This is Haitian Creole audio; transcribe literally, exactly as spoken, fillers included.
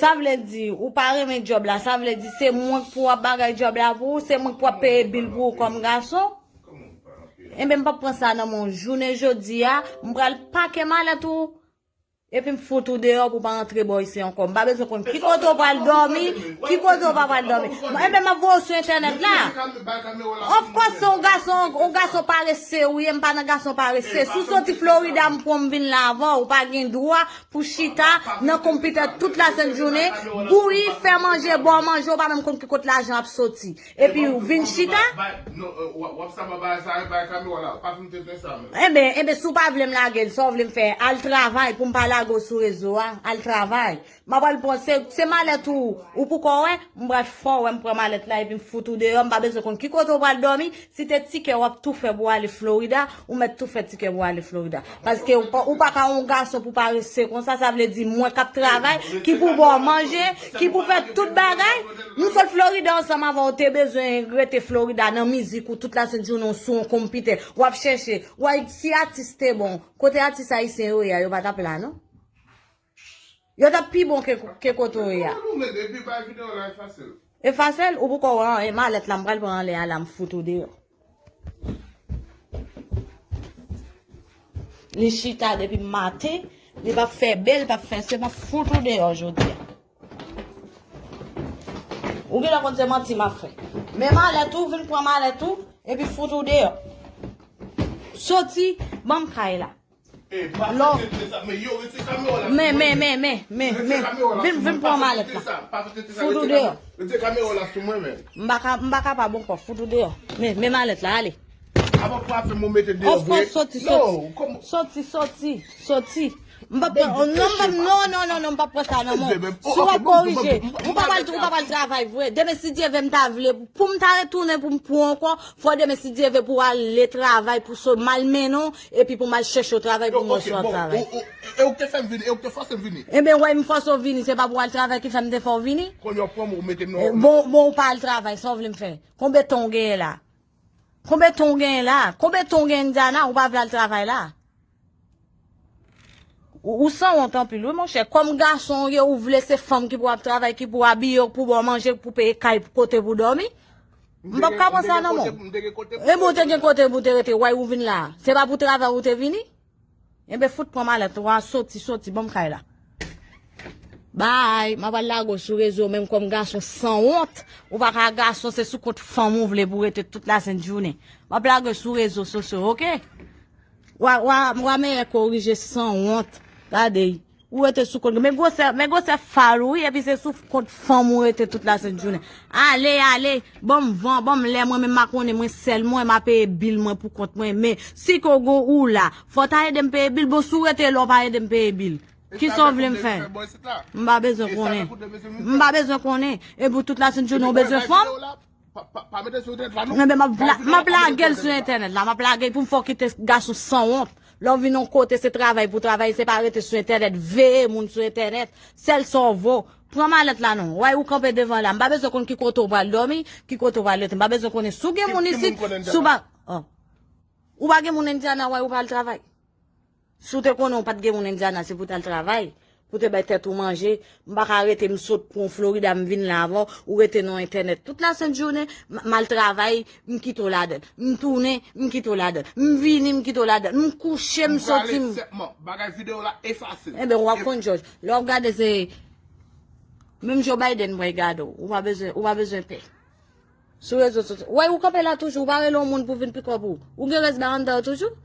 Sa vle di, ou pa renmen djòb la, sa vle di se mwen k pou ap bagay djòb la pou ou, se mwen k pou ap peye bil pou ou kòm gason. Enben, m p ap pran sa nan men w jounen jodi a, m pral pake malèt ou, epi m fout ou deyò pou w pa rantre bò isi ankò. M pa bezwen konn ki kote w pral dòmi, ki kote w pa pral dòmi. Enben, m ap voye w sou entènèt la. Of course, se yon gason, yon gason parese ou ye, m pa nan gason parese. Si w soti Florida, m pran w, m vin la avè w, ou pa gen dwa pou chita nan konpitè tout lasent jounen, bouyi, fè manje, ba w manje, ou pa menm konn ki kot lajan ap soti. Epi ou vin chita. Enben, enben, si w pa vle m lage l, sa w vle m fè? Al travay pou m pa lage w sou rezo a. Al travay. M ap al pran, se, se malèt ou, ou poko wè, m pral fè w wè m pran malèt la epi m fout ou deyò, m pa bezwen konn ki kote w pral dòmi, si te tikè w ap tou fè pou w ale Florida, ou mèt tou fè tikè pou w ale Florida. Paske ou pa, ou pa ka yon gason pou parese konsa, sa vle di mwen k ap travay, ki pou ba w manje, ki pou fè tout bagay. M sot Florida ansanm avè w, te bezwen rete Florida nan mizik ou tout lasent jounen w sou yon konpitè, w ap chèche, w a, si atis te bon, kote atis ayisyen yo ye a, yo pa t ap la non. Yo t ap pi bon ke, ke kote w ye a. Efase l, ou poko wè anyen, malèt la, m pral pran anlè a la, m fout ou deyò. Li chita depi maten, li p ap fè bèl, p ap fè se, m ap fout ou deyò jodi a. Ou genlè konn se manti m ap fè. Men malèt ou, vin pran malèt ou, epi fout ou deyò. Soti, ban m kay la. Lò. Men, men, men, men, men, men. Vin, vin pran malèt la. Fout ou deyò. M pa ka, m pa kapab ankò, fout ou deyò. Men, men malèt la, ale. Of course, soti, soti. Soti, soti, soti. M pa pran, non, m pa, non, non, non, non, m pa pran sa nan men w. Si w ap korije, ou pa pral, ou pa pral travay vre. Demen, si Dye vle, m ta vle, pou m ta retounen, pou m pran w ankò, fò demen, si Dye vle, pou w ale travay, pou so, m al mennen w, epi pou m al chèche w travay pou m wè si w ap travay. E ou k te fè m vini, e ou k te fòse m vini. Enben, wè, m fòse w vini, se pa pou w al travay ki fè m te fè w vini. Kounye a w pran m, ou mete m nan. Bon, bon, ou pa al travay, sa w vle m fè? Konbyen tan w genyen la? Konbyen tan w genyen la? Konbyen tan w gen Indiana, ou pa vle al travay la? Ou, ou sanwont anpil, wi, monchè. Kòm gason w ye, ou vle se fanm ki pou ap travay, ki pou abiye w, pou ba w manje, pou peye kay, pou kote pou dòmi. M p ap ka pran sa nan men w. E bon, ou te gen kote pou te rete, wè ou vin la. Se pa pou travay ou te vini? Enben, fout pran malèt ou a, soti, soti, ban m kay la. Bay, m ap al lage w sou rezo, menm kòm gason sanwont. Ou pa ka gason, se sou kont fanm ou vle pou rete tout lasent jounen. M ap lage w sou rezo sosyo, oke? Wa, wa, wa mèyè korije sanwont. Gade, ou rete sou kont. Men gwosè, men gwosè fal ou, wi, epi se sou kont fanm ou rete tout lasent jounen. Ale, ale, ban m van, ban m lè, mwen menm m a konnen mwen sèl mwen, m a peye bil mwen pou kont mwen. Men, si ke w gon ou la, fò w ta ede m peye bil, bon, si w rete la, w pa ede m peye bil. Kisa w vle m fè? M pa bezwen konnen. M pa bezwen konnen. E pou tout lasent jounen, w bezwen fanm? Enben, m ap la-, m ap lage l sou entènèt la. M ap lage l pou m fè w kite gason sanwont. Lè w vin yon kote, se travay pou travay, se pa rete sou entènèt, veye moun sou entènèt. Sèl sa w vo. Pran malèt la non. Wè ou kanpe devan la. M pa bezwen konn ki kote w pral dòmi, ki kote w pral rete. M pa bezwen konnen si w gen moun isit, si w pa, oh. Ou pa gen moun Indiana, wè ou pral travay. Si w te konnen w pa t gen moun Indiana, se pou w t al travay, pou w te bay tèt ou manje. M pa ka rete, m sot pran w Florida, m vin la avè w, ou rete nan entènèt tout lasent jounen, m, m al travay, m kite w ladan l. M tounen, m kite w ladan l. M vini, m kite w ladan l. M kouche, m soti, m. Enben, w ap konn jòj. Lè w ap gade, se menm Joe Biden mwen gade w. Ou pa bezwen, ou pa bezwen pè. Sou rezo sosyo. Wè, ou kanpe la toujou, ou pa rele yon moun pou vin pikòp ou. Ou gen rès ba anndan toujou?